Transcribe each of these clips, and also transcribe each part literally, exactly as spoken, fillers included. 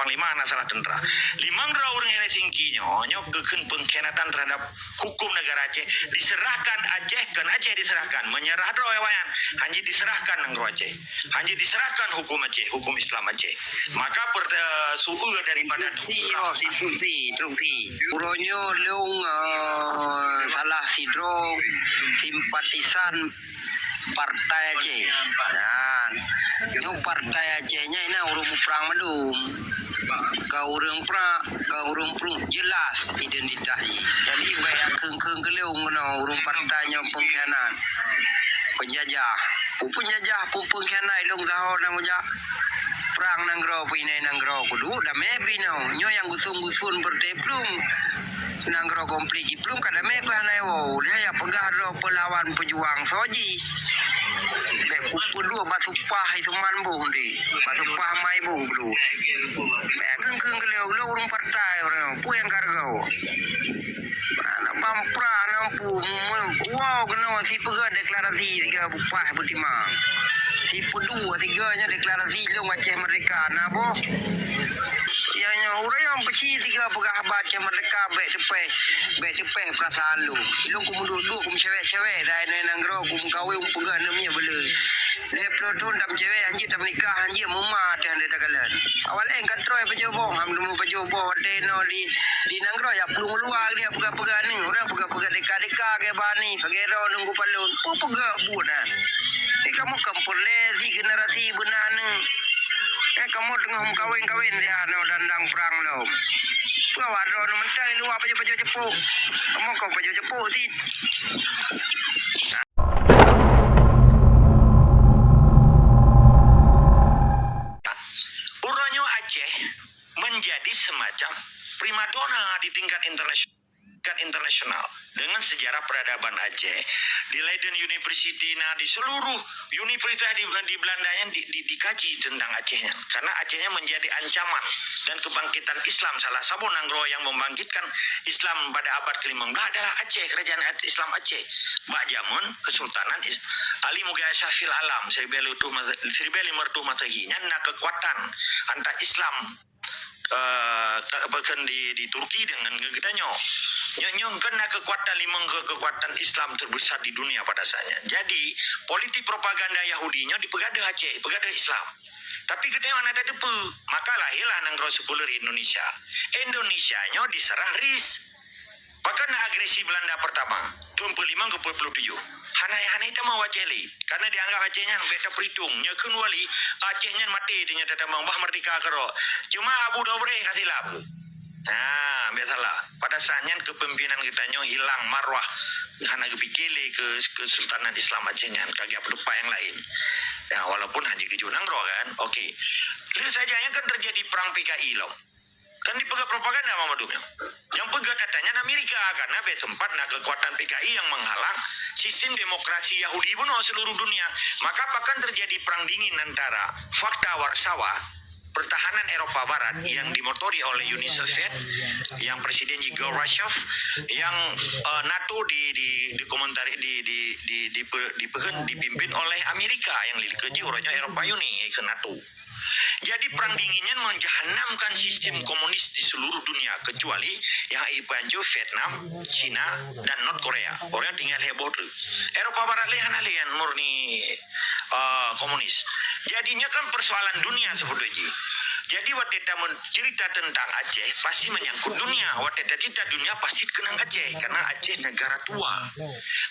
Panglima hana salah teuntra. Limong droe ureuëng Helsinki nyoe, nyoe geukheun pengkhianatan terhadap hukum negara Aceh. Diserahkan Aceh, kon Aceh diserahkan. Menyerah droe awaknyan. Hanya diserahkan nanggroe Aceh. Hanya diserahkan hukum Aceh, hukum Islam Aceh. Maka per-, eh, sumber daripada instruksi, oh, instruksi, instruksi. Uroe nyoe lôn, eh, salah sidroe simpatisan Partai Aceh. Nah, nyoe Partai Aceh nyan na ureuëng muprang mandum. Ka ureuëng pra-, ka ureuëng prung, jelas identitas jih. Jadi, bèk kheun-kheun keu lôn keunoe ureuëng partai nyoe pengkhianat, penjajah. Peue penjajah, peue pengkhianat, lôn tahu nyang ujak prang nanggroe, peuinai nanggroe kudu damé binoe. Nyoe nyang gusôn-gusôn beureuté plueng. Nanggroe konflik jiplueng ka damé pih hana iwoe. Lheueh jak peugah droe peulawan peujuang soe jih. Bèk peudua bak supah Isoman boh di. Bak supah mai boh dulu. Bèk kheun-kheun keu lôn, lôn ureuëng partai ureuëng. Peue nyang ka reugoe? Aneuk bangsa, aneuk pu, mu-, mu-, wow, keunoe sipeugah deklarasi siga bupah beutimang. Sipeudua siga nyan deklarasi lôn Aceh Merdeka. Na boh? Nyang nyoe ureuëng nyang peuci siga peugah haba Aceh Merdeka bèk teupèh, bèk teupèh peurasaan lôn. Lôn kumeuduek-duek, kumeucewek-cewek, dan nanggroe kumeukawen, peugah aneuk miet beu le. Lhèe ploh thôn tameucewek, hanjeuet tameunikah, hanjeuet meuma, teuh han takalon. Awak laén ka trôh pajoh boh, ham teumeu pajoh boh watèe nyoe di, di nanggroe, jak plueng luwa, dia peugah-peugah ni, ureuëng peugah-peugah deka-deka, keu bani, pakai droe nunggu palon. Peue peugah buet na? Eh, kamoe kan peureulèe si generasi beuna ni. Eh, kamoe teungoh meukawen-kawen di anoe dan dang prang lom. Peue awak droe nyoe mantong luwa pajoh-pajoh ceupok. Kamoe kon pajoh ceupok cit. Uroe nyoe Aceh menjadi semacam primadona di tingkat internasional, tingkat internasional dengan sejarah peradaban Aceh. Di Leiden University na, di seluruh universitas di, di Belanda nyan di, di, dikaji tentang Aceh nyan. Karena Aceh nyan menjadi ancaman dan kebangkitan Islam. Salah saboh nanggroe yang membangkitkan Islam pada abad kelima belas adalah Aceh, kerajaan Islam Aceh. Bak jameun Kesultanan Is-, Ali Mughal Shah fil Alam, seribu lima ratus Mase-, seribu lima ratus Masehi, nyan na kekuatan antara Islam, eh, ka-, apa kan di, di Turki dengan geutanyoe. Nyoe, nyoe kan na kekuatan, limong ke-, kekuatan Islam terbesar di dunia pada saat nyan. Jadi, politik propaganda Yahudi nyoe dipeugadoh Aceh, dipeugadoh Islam. Tapi geutanyoe hana tateupeue, maka lahirlah nanggroe sekuler Indonesia. Indonesia nyoe diserah RIS. Pakon na agresi Belanda pertama, thôn peuet limong keu peuet puluh tujoh? Hana, hana itamong Aceh lé, karena dianggap Aceh nyan bèk tapeuritung. Nyoe kheun wali, Aceh nyan maté, tanyoe tatamong bah merdeka keudroe. Cuma Abu Dobre ka silap. Ha, bèk salah. Pada saat nyan kepemimpinan geutanyoe hilang marwah, hana geupike lé keu, Kesultanan Islam Aceh nyan, ka geujak peutupat nyang laén. Ya, walaupun hana jikeujok nanggroe kan. Oke. Lheueh saja nyan kan terjadi perang P K I lom. Kan dipeugah propaganda Muhammad Dum nyoe. Nyang peugah kata nyan Amerika, karena bèk sempat na kekuatan P K I yang menghalang sistem demokrasi Yahudi bunoe seluruh dunia. Maka bahkan terjadi perang dingin antara fakta Warsawa, pertahanan Eropa Barat yang dimotori oleh Uni Soviet, yang presiden ji Gorbachev, yang, eh, NATO di, di, dikomentari, di, di, di, dipe-, dipehe-, dipimpin oleh Amerika yang dilikeue ji uroe nyoe Eropa Uni, ke NATO. Jadi, perang dingin nyan menjahanamkan sistem komunis di seluruh dunia, kecuali yang ibantu Vietnam, Cina, dan North Korea. Orang tinggal heboh tu. Eropa Barat lé hana lé yang murni, eh, komunis. Jadinya kan persoalan dunia sebetulnya. Jadi, watèe tamu cerita tentang Aceh, pasti menyangkut dunia. Watèe tacerita dunia, pasti keunong Aceh. Karena Aceh negara tua.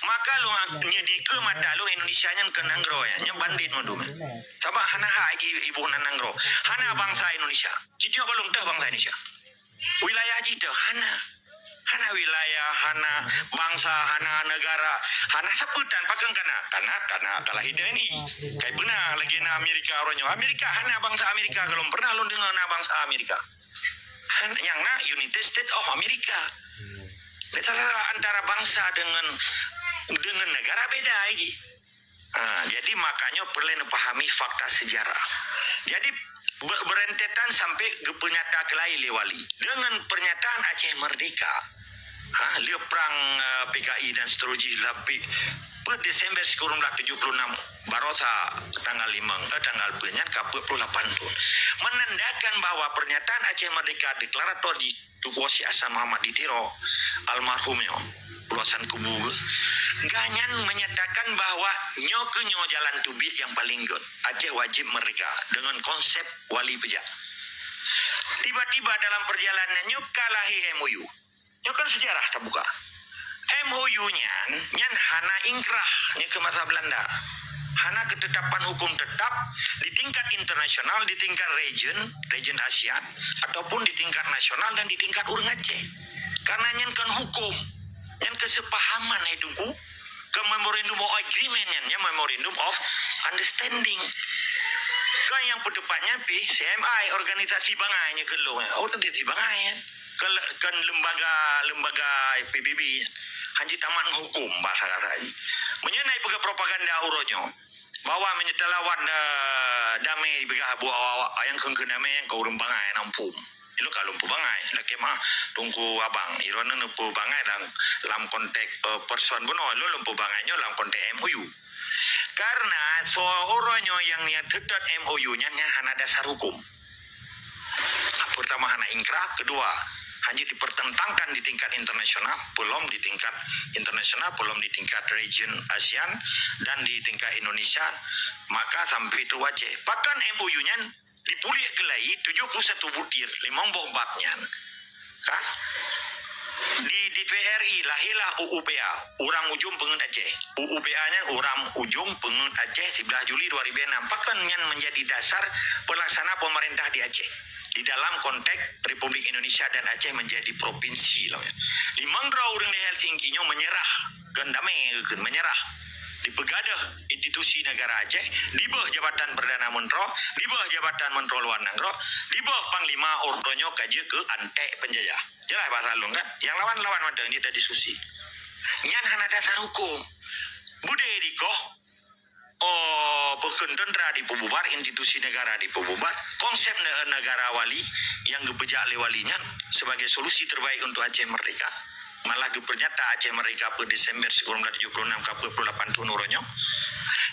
Maka lôn nyedike mata lôn Indonesia nyan keu nanggroe nyan, nyan bandit mandum. Sabab hana hak lagi iboh nan nanggroe. Hana bangsa Indonesia. Jitiok balum teuh bangsa Indonesia. Wilayah jih teuh hana. Hana wilayah, hana bangsa, hana negara, hana sapeue tan pakon kana. Kana, kana ka lahé T N I. Kai peuna lagèe na Amerika uroe nyoe. Amerika hana bangsa Amerika, golom pernah lôn deungoe na bangsa Amerika. Hana, nyang na United States of America. Bèk salah antara bangsa dengan, dengan negara beda lagi. Ha, jadi makanya perlu neupahami fakta sejarah. Jadi be-, berentetan sampai geupeunyata keulai lé wali. Dengan pernyataan Aceh Merdeka, ha, lheueh perang, eh, P K I dan seterusnya sampai Desember sikureueng blah tujoh puluh enam, barosa tanggal limong, eh, tanggal peuet nyan ka peuet puluh lapan thon. Menandakan bahwa pernyataan Aceh Merdeka deklarator di Teungku Hasan Muhammad di Tiro, almarhum nyoe, Pulo San Kubu, ganyan menyatakan bahwa nyoe keuh nyoe jalan teubiet nyang paling göt. Aceh wajib merdeka dengan konsep wali peujak. Tiba-tiba dalam perjalanan nyoe ka lahé M O U. Nyoe kan sejarah tabuka. M O U nyan, nyan hana ingkrah nyoe keu masa Belanda. Hana ketetapan hukum tetap di tingkat internasional, di tingkat region, region ASEAN, ataupun di tingkat nasional dan di tingkat ureuëng Aceh. Karena nyan kan hukum, nyan kesepahaman hai Teungku. Ke Memorandum of Agreement nyan, nyan Memorandum of Understanding. Kan nyang peuteupat nyan pih C M I, organisasi bangai nyoe keu lôn, organisasi bangai nyan. Ke, ke lembaga, lembaga P B B, hana jitamat hukum bahasa kasar jih. Meunyoe na jipeugah propaganda uroe nyoe, bahwa meunyoe talawan, eh, damé jipeugah buet awak-awak nyang kheun-kheun damé nyang keu ureuëng bangai, na muphom. Ilôn ka lôn peubangai, lakée meu'ah Teungku Abang. Ilôn neupeubangai lam, lam konteks, eh, person bunoe, ilôn lôn peubangai nyoe lam konteks M O U. Karena soe uroe nyoe nyang, nyang teutap M O U nyan, nyan hana dasar hukum. Pertama, hana ingkrah. Kedua, hana dipertentangkan di tingkat internasional, belum di tingkat internasional, belum di tingkat region ASEAN, dan di tingkat Indonesia, maka sampai tu Aceh. Bahkan M O U nyan dipuléh keulai tujoh puluh satu butir, limong boh bab nyan. Ka? Di, di T V R I lahirlah U U P A, Urang Ujong Peungeuet Aceh. U U P A nyan Urang Ujong Peungeuet Aceh, siblah Juli dua ribu enam. Pakon nyan menjadi dasar pelaksana pemerintah di Aceh. Di dalam konteks Republik Indonesia dan Aceh menjadi provinsi, lah, ya. Limong droe ureuëng di Helsinki nyoe menyerah, kon damé, kon menyerah. Dipeugadôh institusi negara Aceh, dibôh jabatan Perdana Menteri, dibôh jabatan Menteri Luar Negeri, dibôh Panglima, uroe nyoe ka jeuet keu anték penjajah. Jeulaih bahasa lôn kan? Nyang lawan-lawan mantong jeuet tadiskusi. Nyan hana dasar hukum. Beudé dikoh, oh, peukheun teuntara dipeububar, institusi negara dipeububar, konsep ne-, negara wali nyang geupeujak lé wali nyan sebagai solusi terbaik untuk Aceh Merdeka. Malah geupeunyata Aceh Merdeka peuet Desember sikureueng blah tujoh puluh enam ka peuet puluh lapan thon uroe nyoe.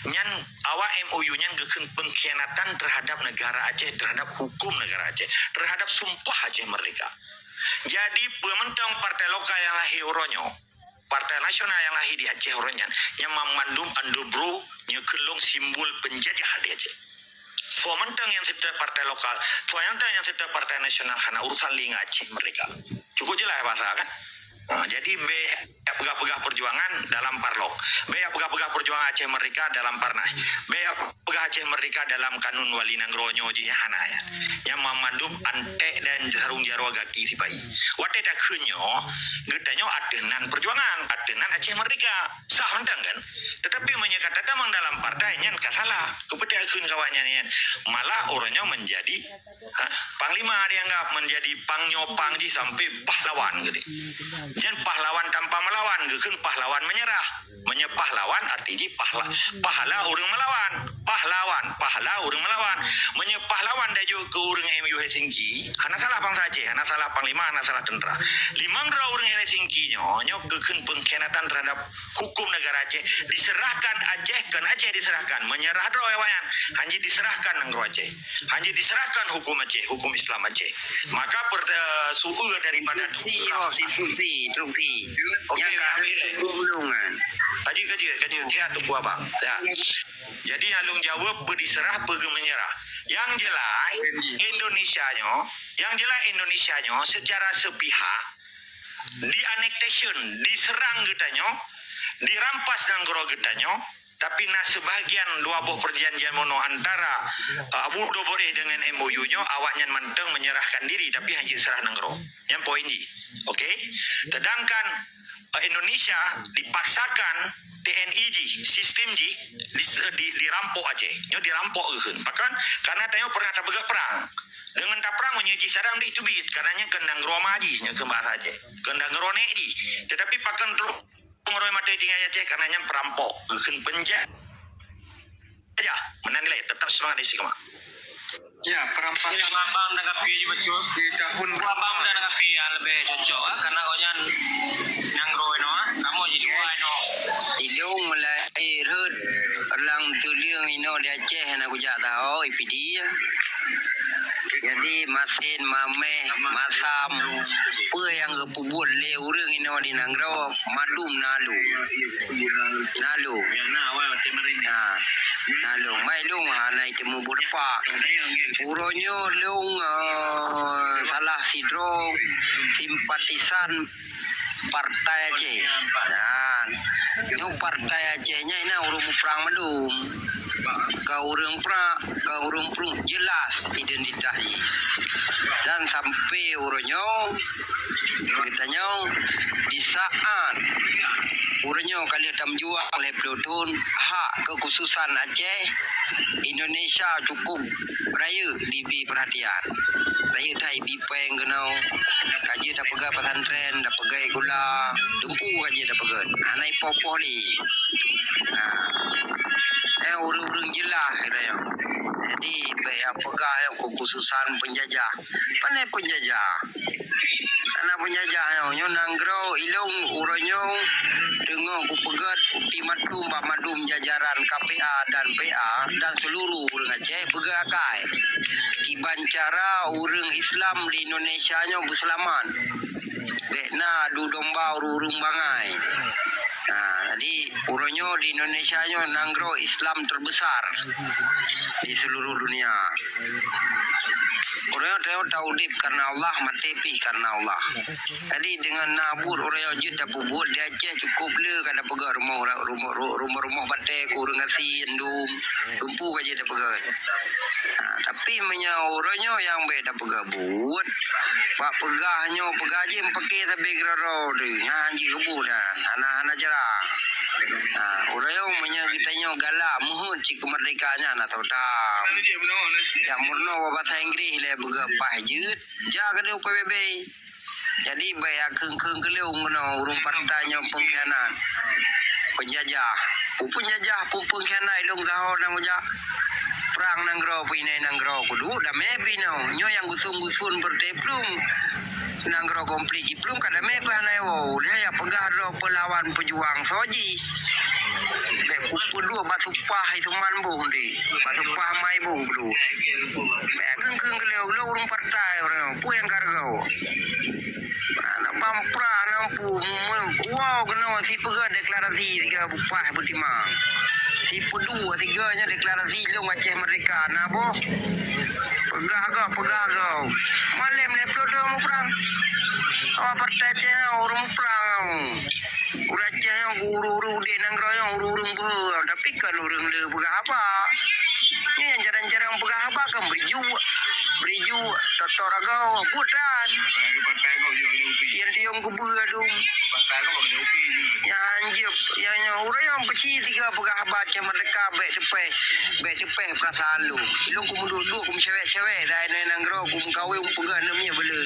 Nyan awak M O U nyan geukheun pengkhianatan terhadap negara Aceh, terhadap hukum negara Aceh, terhadap sumpah Aceh Merdeka. Jadi, peue mantong partai lokal nyang lahé uroe nyoe, partai nasional nyang lahé di Aceh uroe nyan, nyan banmandum underbro nyoe keu lôn simbol penjajah di Aceh. Soe mantong nyang seutôt partai lokal, soe mantong nyang seutôt partai nasional, hana urusan lé ngon Aceh Merdeka. Cukup jeulaih bahasa kan? Ha, jadi bék peugah-peugah perjuangan dalam parlok. Bék peugah-peugah perjuangan Aceh Merdeka dalam parnas. Bék peugah Aceh Merdeka dalam kanun wali nanggroe nyoe jih, hana, ya. Nyan banmandum anték dan sarong jaroe gaki sipa-i. Watée takheun nyoe, geutanyoe ateueh nan perjuangan, ateueh nan Aceh Merdeka. Sah mantong kan? Tetapi meunyoe ka tatamong dalam partai, nyan ka salah. Keupeue takheun keu awaknyan nyan? Malah uroe nyoe menjadi, ha, panglima dianggap, menjadi pang nyoe pang jih sampai pahlawan geude. Nyan pahlawan tanpa melawan, geukheun pahlawan menyerah. Meunyoe pahlawan arti jih pahla-, pahala ureuëng melawan. Pahlawan, pahala ureuëng melawan. Meunyoe pahlawan tajok keu ureuëng M U Helsinki, hana salah bansa Aceh, hana salah panglima, hana salah tentara. Limong droe ureuëng Helsinki nyoe, nyoe geukheun pengkhianatan terhadap hukum negara Aceh. Diserahkan Aceh, kon Aceh diserahkan. Menyerah droe awaknyan, hana diserahkan nanggroe Aceh. Hana diserahkan hukum Aceh, hukum Islam Aceh. Maka per-, eh, sumber daripada instruksi, oh, instruksi, instruksi. Okey, nyang ka habis. Tadi kaji, kaji, ya, Teungku Abang. Ya. Jadi, nyang lôn jaweueb, peue diserah, peue geumenyerah. Nyang jeulaih, Indonesia nyoe, nyang jeulaih Indonesia nyoe secara sepihak di-annexation, diserang geutanyoe, dirampas nanggroe geutanyoe, tapi na sebahagian dua boh perjanjian bunoe antara, eh, Abu Doboreh dengan M O U nyoe, awaknyan mantong menyerahkan diri, tapi hana jeuet serah nanggroe. Nyan poin jih. Okey? Sedangkan, eh, Indonesia dipaksakan T N I jih, sistem jih, di, di, dirampok Aceh. Nyoe dirampok geukheun. Pakon? Karena tanyoe pernah tapeugah perang. Deungon taprang meunyoe jih sadang deh teubiet, karena nyan keu nanggroe ma jih, nyan keu bansa Aceh. Keu nanggroe nek jih. Tetapi pakon trok nanggroe maté tinggai Aceh, karena nyan perampok. Geukheun penjajah. Meunan lé, tetap semangat istiqamah. Ya, perampasan. Abang tanggapi betul. Di tahun abang tanggapi yang lebih cocok, ah, karena kau nyan nanggroe inoe, ah. Kamu jadi dua inoe. Ilung mulai Masin, Mameh, Masam, peue nyang geupeubuet lé ureuëng inoe di nanggroe, mandum na lôn. Na lôn. Na, na lôn. Mai lôn hana teumeubuet apa. Uroe nyoe lôn, eh, salah sidroe simpatisan Partai Aceh. Nah, nyoe Partai Aceh nyan na ureuëng muprang mandum. Ka ureuëng prak, ka ureuëng pruet, jelas identitas jih. Dan sampai uroe nyoe, geutanyoe di saat uroe nyoe ka lheueh tameujuang lhèe ploh thon hak kekhususan Aceh, Indonesia cukup rayeuk dibi peurhatian. Rayeuk that ibi péng keunoe, ka jeuet tapeugah pesantren, tapeugah sikula, teumpu ka jeuet tapeugah. Hana ipoh-poh lé. Nah, eh, ureuëng-ureuëng jeulaih geutanyoe. Jadi, bèk tapeugah nyang kekhususan peunjajah. Pane peunjajah? Hana peunjajah nyoe, nyoe nanggroe ilôn uroe nyoe teungoh kupeugét ultimatum bak mandum jajaran K P A dan P A dan seluruh ureuëng Aceh beugét akai. Kiban cara ureuëng Islam di Indonesia nyoe beuseulamat. Bèk na adu domba ureuëng-ureuëng bangai. Nah, jadi uroe nyoe di Indonesia nyoe nanggroe Islam terbesar di seluruh dunia. Ureuëng nyoe ta udeb karena Allah, maté pih karena Allah. Jadi dengan na buet ureuëng nyoe jeuet tapeubuet di Aceh cukup le ka tapeugah rumoh, rumoh, rumoh-rumoh batèe keu ureuëng gasien dum, teumpu ka jeuet tapeugah. Ha, tapi meunyoe uroe nyoe nyang bèk tapeugah buet, bak peugah nyoe peugah jih meupaké sabe keudroe-droe teuh, nyan jih keubuet nyan, hana, hana jarang. Ha, uroe nyoe meunyoe geutanyoe galak meuheuet cit keumeurdehkaan nyan atau tam. Jak meurunoe bak basa Inggréh lé beugeupaih jeuet, jak keudéh P B B. Jadi bèk ya kheun-kheun keu lôn keunoe ureuëng partai nyoe pengkhianat, penjajah. Peue penjajah, peue pengkhianat lôn taho na meujak. Prang nanggroe pih inai nanggroe kudu damé pih nyoe. Nyoe nyang gusôn-gusôn beureuté plueng. Nanggroe konflik jih plueng ka damé pih hana iwoe. Lheueh ya peugah droe peulawan peujuang soe jih. Bèk kupeuduek bak supah isuman boh deh. Bak supah mai boh deh. Bèk kheun-kheun keu lôn, lôn ureuëng partai ureuëng. Peue nyang ka reugoe? Aneuk bangsa na peue, wow keunoe sipeugah deklarasi siga bupah beutimang. Sipeuduek siga nyan deklarasi lôn Aceh Merdeka na boh. Peugah gob, peugah gob. Malém lhèe ploh thon muprang. Awak partai Aceh nyoe ureuëng muprang. Ureuëng Aceh nyoe ureuëng-ureuëng udeb nanggroe nyoe ureuëng-ureuëng beuhe, tapi kon ureuëng le peugah haba. Nyan jarang-jarang peugah haba kan bri juek. Bri juek, toto ragoe, buet tan. Tiong-tiong keubeue dum. Nyang hanjeuet, nyang, nyang ureuëng nyang peuci siga peugah haba Aceh Merdeka bèk teupèh, bèk teupèh peurasaan lôn. Lôn kumeuduek-duek kumeucewek-cewek, dai nanggroe kumeukawen peugah neumi beuleu.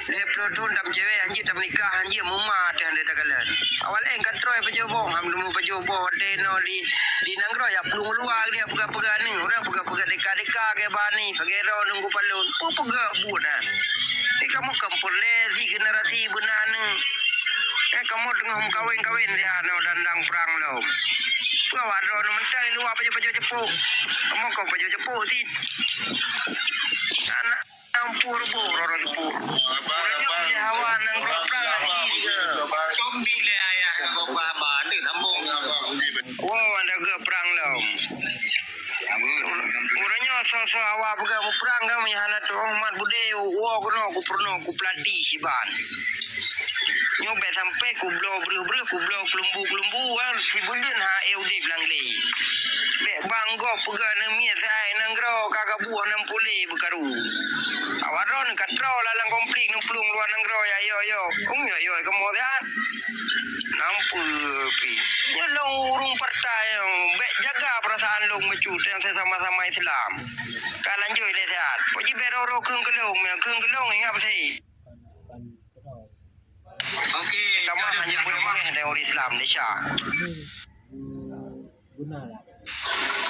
Lhèe ploh thon tameucewek, hanjeuet tameunikah, hanjeuet meuma teuh han takalon. Awak laén ka troi pajoh boh, ham leumo pajoh boh watèe inoe di, di nanggroe ya plueng luwa dia peugah-peugah ni, ureuëng peugah-peugah deka-deka keu bani, pakai droe nunggu palon. Peue peugah buet nyan. Ni kamoe kan peureulèe si generasi beuna ni. Eh, kamoe teungoh meukawen-kawen di anoe dandang prang lom. Peue awak droe mantong luwa pajoh-pajoh ceupok. Kamoe kan pajoh ceupok sit. Aneuk Ampun, rubuh, roro rubuh. Abang, abang. Hawa nang abang, prang abang, lagi. Abang. Combi le ayah, abang, abang, abang. Ada sambung. Abang, abang. Wow, ada ke perang lom. Urang nyoe soe-soe awak peugah muprang kan, meuhana tu, oh, mat budé, woe keunoe, ku peurunoe, ku peulati iban. Nyoe bèk sampai kubloe breuh-breuh, kubloe keulumbu-keulumbu, kan, sibuleuen ha, eh, udép lam glé. Bèk bang gob peugah neumiet sai nanggroe ka gabuh nam puléh beukaru. Awak droe neukatroe lam konflik neuplueng luwa nanggroe, ya, yo, yo. Ung, yo, yo, kamoe siat. Nampu pi. Nyoe lôn ureueng partai, bèk jaga peurasaan lôn bacut nyang sesama-sama Islam. Ka lanjut lé siat. Pok jibèk roro kheun keu lôn, kheun keu lôn ingat pasti. Okey, sama hanya boleh dengan orang Islam Malaysia.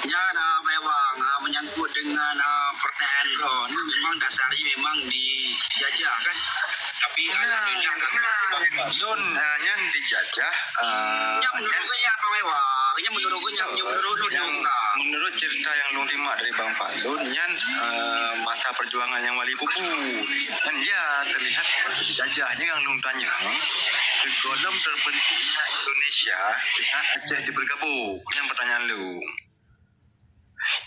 Nyan, ah, memang, ah, menyangkut dengan, ah, pertanyaan droe ni memang dasar jih memang dijajah kan. Tapi alhamdulillah kami lôn, ah, nyan dijajah, ah, nyan menurut nyan, Bang Ewa, nyan menurut nyan, nyan menurut lôn, nyan, nyan, ah. Menurut cerita nyang lôn simak dari Bang Pak Lôn, nyan, eh, masa perjuangan nyang Wali Pupu. Dan ya, terlihat seperti dijajah. Nyang lôn tanya, kegohlom terbentuknya Indonesia saat Aceh dibergabung. Nyan pertanyaan lôn.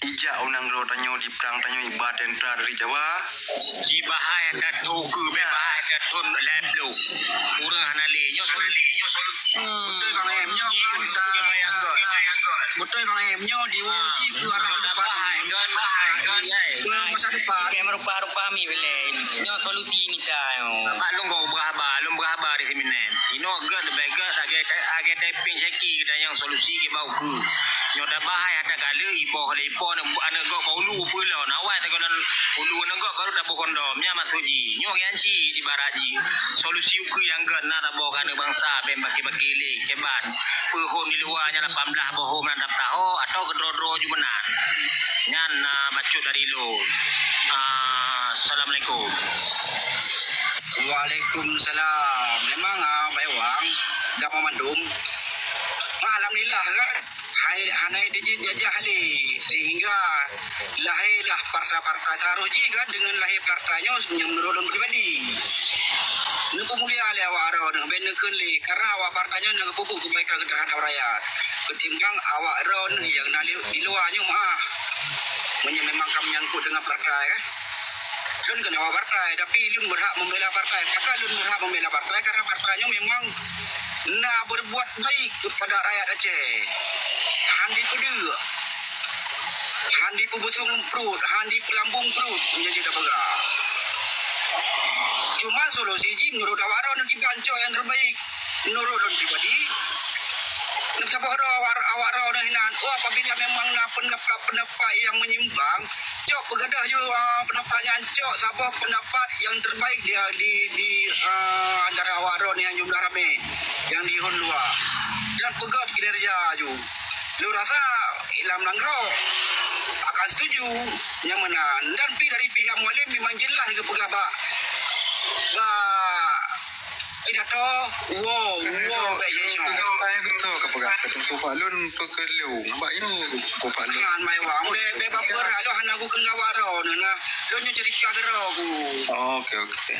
Ijak u nanggroe tanyoe diperang tanyoe iba tentara dari Jawa. Jibahai ata thon ukeue, bèk bahai ata thon lhèe ploh. Ureueng hana lé. Nyoe solusi, nyoe solusi. Beutôi Bang Em, nyoe kan. Beutôi Bang Em, nyoe diuji ke arah depan. Bahai kan, bahai kan. Ke masa depan. Bèk meurupah-rupah mi bilai. Nyoe solusi mita nyoe. Bak lôn kok beuraba, lôn beuraba di seminar. Inoe gèt leubèh gèt lagèe, lagèe taiping syaki geutanyoe solusi keu bak ukeue. Nyoe tabahai ata kaleue ipoh lé ipoh aneuk gok bak ulu upeue lôn. Awai takalon ulu aneuk gok baru taboh kondom. Nyan maksud jih. Nyoe nyan cit ibarat jih. Solusi ukeue nyang gèt na taboh keu aneuk bansa bèk baki-baki lé keban. Peuhom di luwa nyan lapan blah boh hom na dap taho atau keudroe-droe ju meunan. Nyan na bacut dari lôn. Ah, assalamualaikum. Waalaikumsalam. Memang, ah, Bai Wang, gama mandum. Alhamdulillah kan, hai, hana dijajah lé, sehingga lahé lah partai-partai saroh jih kan, dengan lahé partai nyoe nyang menurut lôn pribadi. Neupeumulia lé awak droeneuh, bèk neukheun lé, karena awak partai nyoe nyang geupeubeuet keubaikan terhadap rakyat. Ketimbang awak droeneuh nyang na di luwa nyoe meu'ah. Meunyoe memang ka menyangkut dengan partai, kan. Lôn keuneuk awak partai, tapi lôn berhak membela partai. Pakon lôn berhak membela partai? Karena partai nyoe memang na berbuat baik kepada rakyat Aceh. Han dipeudeuk, han dipeubusong pruet, han dipeulambong pruet, meunyoe jeuet tapeugah. Cuma solusi jih menurut awak droeneuh kiban cok nyang terbaik. Menurut lôn pribadi, neusaboh droe awak, awak droeneuh inan. Oh, apabila memang na pendapat-pendapat yang menyimpang, cok peugadôh ju, ah, pendapat nyan, cok saboh pendapat yang terbaik di, di, di, ah, antara awak droeneuh nyang jumlah ramé, nyang di hon luwa. Dan peugöt kinerja ju. Lôn rasa lam nanggroe akan setuju nyang meunan. Dan pi dari pihak Mualem memang jelas geupeugah bak, bak pidato, wow, wow, bèk jijok. Peugah beutôi keu peugah keu Teungku Fadlun peukeulung. Bak nyoe Teungku Fadlun. Nyan, Mai Wang, bèk, bèk baper, lôn hana kukheun gawat droeneuh nah. Lôn nyoe cerita keudroe ku. Oh, oke, oke.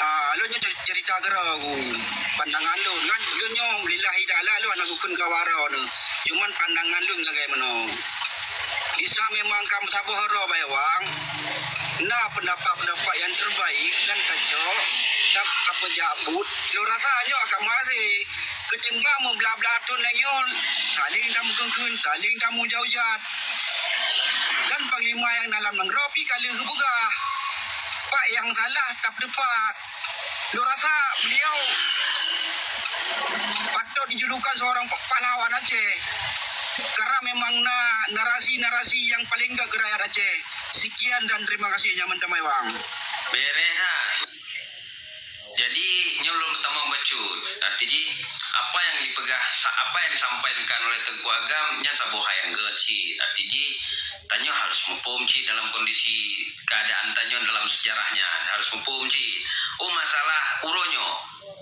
Ah, lôn nyoe cer-, cerita keudroe ku. Pandangan lôn kan, lôn nyoe lillahi ta'ala lôn hana kukheun gawat droeneuh. Cuman pandangan lôn sagai meunoe. Di saat memang ka meusaboh droe Bai Wang, na pendapat-pendapat yang terbaik dan kacok, dan ka peujak buet, lôn rasa nyoe akan meuhasé. Ketimbang meublah-blah thon lagèe nyoe, saléng tameukheun-kheun, saléng tameujat-jat. Dan panglima nyang na lam nanggroe pi ka lheueh geupeugah, pat nyang salah tapeuteupat. Lôn rasa beliau patôt dijulukan seorang pahlawan Aceh. Karena memang na narasi-narasi yang paling gèt keu rakyat Aceh. Sekian dan terima kasih, nyan mantong Mai Wang. Bereh ha. Jadi, nyoe lôn meutamong bacut. Arti jih, apa yang dipeugah, sa-, apa yang disampaikan oleh Teungku Agam, nyan saboh hai nyang gèt cit. Arti jih, tanyoe harus muphom cit dalam kondisi keadaan tanyoe dalam sejarah nyan. Harus muphom cit. Oh, masalah uroe nyoe.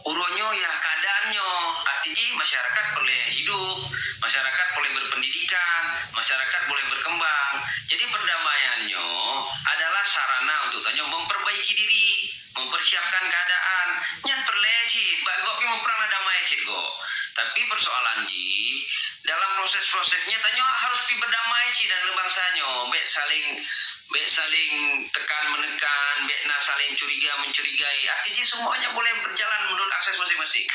Uroe nyoe ya keadaan nyoe. Arti jih, masyarakat peureulèe hidup, masyarakat peureulèe berpendidikan, masyarakat boleh berkembang. Jadi, perdamaian nyoe adalah sarana untuk tanyoe memperbaiki diri. Mempersiapkan keadaan. Nyan peureulèe cit, bak gob pi muprang na damai cit gob. Tapi persoalan jih, dalam proses-prosesnya tanyoe harus pi berdamai cit dan bansa nyoe, bèk saling, bèk saling tekan-menekan, bèk na saling curiga-mencurigai. Arti jih semuanya boleh berjalan menurut akses masing-masing.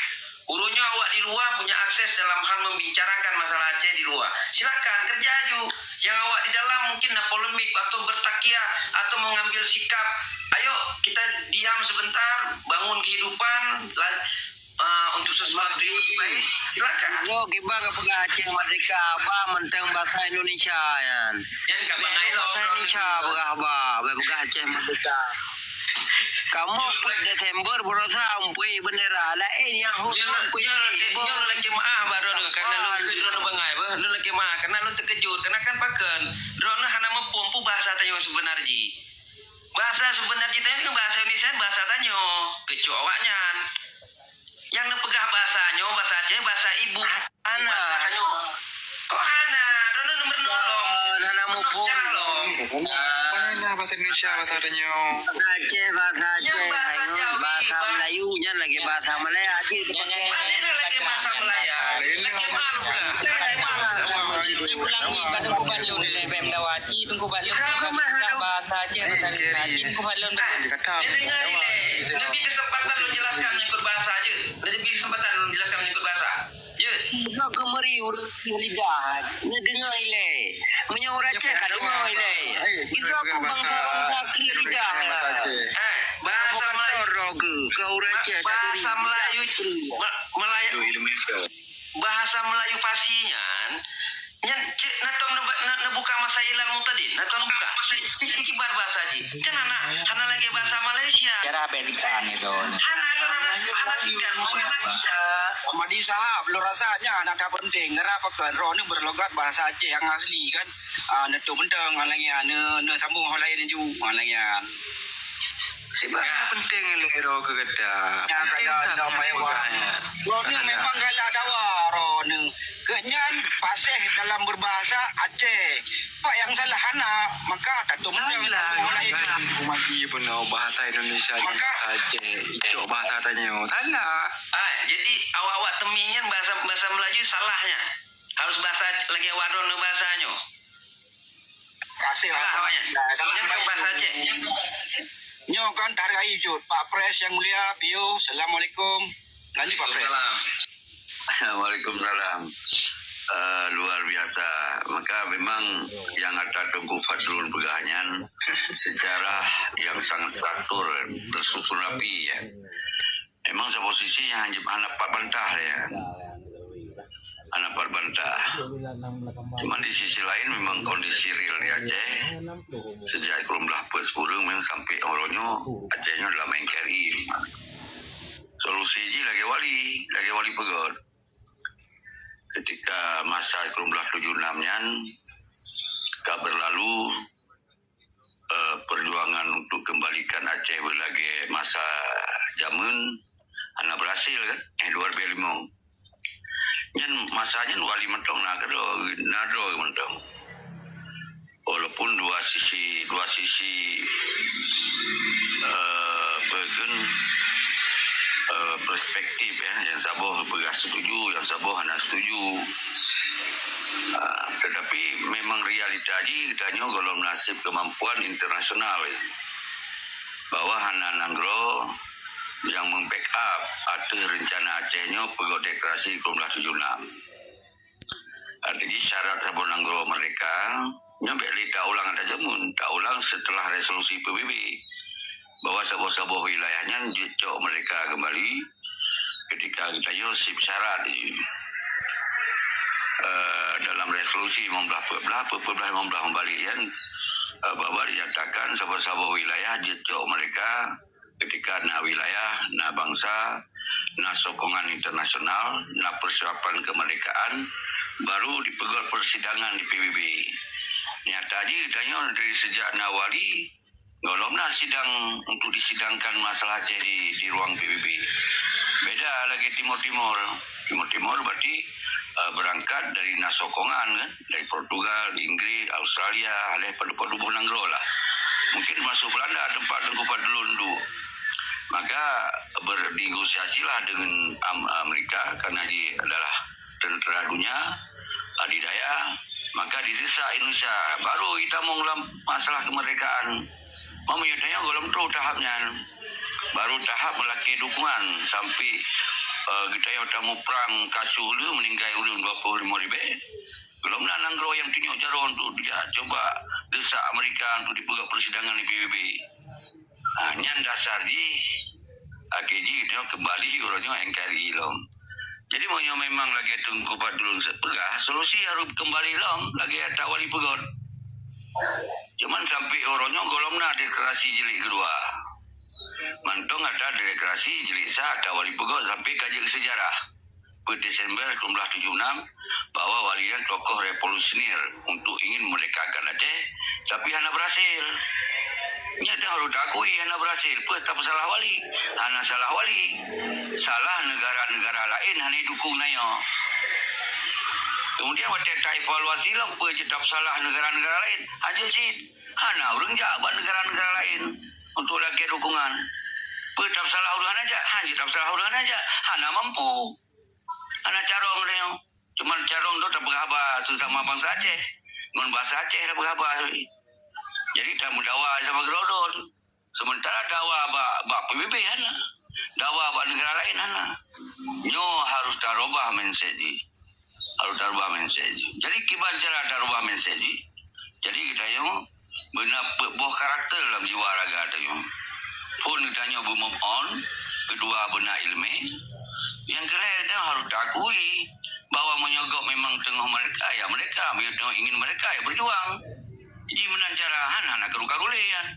Uroe nyoe awak di luwa punya akses dalam hal membicarakan masalah Aceh di luwa. Silakan, kerja aju. Nyang awak di dalam mungkin na polemik atau bertakiah atau mengambil sikap. Ayo, kita diam sebentar, bangun kehidupan, la-, eh, untuk sesuatu yang lebih baik. Silakan. Nyoe kiban ka peugah Aceh merdeka, bah mantong bahasa Indonesia nyan. Nyan ka bangai lom. Bahasa Indonesia peugah bah, bah peugah Aceh merdeka. Kamoe peuet Desember baroesa umpui bendera laén nyang hot. Nyoe, nyoe, nyoe lakèe meu'ah bak droeneuh, karena lôn kheun droeneuh bangai beuh, lôn lakèe meu'ah, karena lôn teukeujot, karena kan pakon droeneuh hana muphom peue bahasa tanyoe seubeuna jih. Bahasa seubeuna jih tanyoe kan bahasa Indonesia, bahasa tanyoe, keucok awaknyan. Nyang neupeugah bahasa nyoe, bahasa Aceh, bahasa ibu. Hana. Bahasa tanyoe. Kok hana? Droeneuh meurunoe lom. Sejarah lom. Mana bahasa Indonesia, bahasa tanyoe? Bahasa Aceh, bahasa Aceh, bahasa Melayu, nyan lagi bahasa Malaya, aja. Mana lagi bahasa Malaya? Lagi mana? Ulang ni, bahasa Aceh, bahasa Indonesia, bahasa Aceh. Nabi kesempatan menjelaskan menyangkut bahasa aja. Nabi kesempatan menjelaskan menyangkut bahasa. Jeuet. Bukan kemeri ureueng lidah. Neudeungoe ilée. Meunyoe ureueng Aceh ka deungoe ilée. Itu aku bangsa ureueng sakri lidah. Eh, bahasa Melayu. Bahasa Melayu. Melayu. Bahasa Melayu fasih nyan, nyan cek natom neubuka masa ilal mutadin, natom buka. Cek kiban bahasa jih. Kan hana, hana lagi bahasa Malaysia. Cara berikan itu. Hana, hana, hana sikan, hana sikan. Madi sahab, lôn rasa nyan hana that penting. Ngira pakon droeneuh berlogat bahasa Aceh yang asli kan. Ah, neutup benteng, ah, lagi, ah, neu, neu sambung hal lain ju, ah, lagi, ah. Tiba penting lé droe keu gata. Nyang kaya dah mewah. Droeneuh memang galak dawa droeneuh. Keu nyan paséh dalam berbahasa Aceh. Pak yang salah hana, maka tak tu menang. Salah, salah. Umat dia pun bahasa Indonesia, maka bahasa Aceh. Itu bahasa tanyoe. Salah. Ah, jadi awak-awak temi nyan bahasa, bahasa Melayu salahnya. Harus bahasa lagi awak droeneuh bahasa nyoe. Kasih lah. Salah awaknya. Nyan kan bahasa Aceh. Nyoe kan tahargai jeuet. Pak Pres yang mulia, Bio, assalamualaikum. Lanjut, Pak Pres. Salam. Waalaikumsalam. Eh, luar biasa. Maka memang yang ata Teungku Fadlun peugah nyan secara yang sangat teratur, tersusun rapi, ya. Memang saboh sisi hana, hana pat bantah, ya. Hana pat bantah. Cuma di sisi lain memang kondisi real di Aceh sejak kurang belah peuet sepuluh memang sampai uroe nyoe Aceh nyoe dalam N K R I. Solusi jih lagèe wali, lagèe wali peugöt. Ketika masa kurang belah tujuh enam nyan ka berlalu, eh, perjuangan untuk kembalikan Aceh lagèe masa jameun hana berhasil kan, eh, dua ribu lima. Nyan masa nyan wali mantong na keudroe, na droe mantong. Walaupun dua sisi, dua sisi, eh, apa kan, eh, perspektif, ya. Yang saboh peugah setuju, yang saboh hana setuju. Ah, tetapi memang realita jih geutanyoe gohlom na seb kemampuan internasional, ya. Bahwa hana nanggroe nyang membackup ateueh reuncana Aceh nyoe peugöt deklarasi kurang belah tujuh enam. Artinya syarat saboh nanggroe merdeka nyoe bèk lé taulang ata jameun, taulang setelah resolusi P B B bahwa saboh-saboh wilayah nyan jicok merdeka kembali ketika geutanyoe seb syarat jih. Eh, dalam resolusi lima belas empat belas, empat belas lima belas membalik nyan, eh, bahwa dinyatakan saboh-saboh wilayah jicok merdeka ketika na wilayah, na bansa, na sokongan internasional, na persiapan kemerdekaan, baru dipeugöt persidangan di P B B. Nyata jih geutanyoe dari sejak na wali, gohlom na sidang untuk disidangkan masalah Aceh di, di ruang P B B. Beda lagèe Timor-Timor. Timor-Timor berarti, eh, berangkat dari na sokongan kan, dari Portugal, Inggris, Australia, alèh padum-padum boh nanggroe lah. Mungkin termasuk Belanda tempat Teungku Fadlun duduk. Maka bernegosiasilah dengan Am-, Amerika karena dia adalah tentera dunia, adidaya, maka didesak Indonesia. Baru geutanyoe dalam masalah kemerdekaan. Meunyoe tanyoe gohlom troh tahap nyan. Baru tahap meulakèe dukungan sampai, eh, geutanyoe tamuprang ka su le meuninggai ureueng dua puluh lima ribèe. Gohlom na nanggroe nyang tunyok jaroe untuk dia cuba desak Amerika untuk dipeugöt persidangan di P B B. Ha, nyan dasar jih, akhé jih geutanyoe kembali uroe nyoe N K R I lom. Jadi, meunyoe memang lagèe Teungku Fadlun peugah, solusi harôh kembali lom lagèe ata wali peugöt. Cuman sampai uroe nyoe gohlom na deklarasi jilid keudua. Mantong ata deklarasi jilid sa ata wali peugöt sampai ka jeuet keu sejarah. Peuet Desember seribu sembilan ratus tujuh puluh enam, bahwa wali nyan tokoh revolusioner untuk ingin memerdekakan Aceh, tapi hana berhasil. Nyan harôh taakui hana berhasil, peue tapeusalah wali? Hana salah wali. Salah negara-negara laén hana dukung tanyoe. Kemudian watée taevaluasi lom peue jeuet salah negara-negara lain, hana cit. Hana ureuëng jak bak negara-negara lain untuk lakée dukungan. Peue salah ureuëng hana jak, hana jeuet salah ureuëng hana jak, hana mampu. Hana carông tanyoe. Cuma carông tu tapeugah haba sesama bansa Aceh. Ngon bahasa Aceh tapeugah haba. Jadi tameudawa sama keudroe-droe. Sementara dawa bak, bak P B B hana. Dawa bak negara lain hana. Nyoe harus tarubah mindset jih. Harus tarubah mindset jih. Jadi kiban cara tarubah mindset jih. Jadi geutanyoe beuna peuet boh karakter lam jiwa raga tanyoe. Phon geutanyoe beu-move on, keudua beuna iéleumé. Nyang keulhée geutanyoe harus taakui bahwa meunyoe gob memang teungoh merdeka, ya merdeka. Meunyoe teungoh ingin merdeka, ya berjuang. Jadi meunan cara han hana karu-karu lé nyan.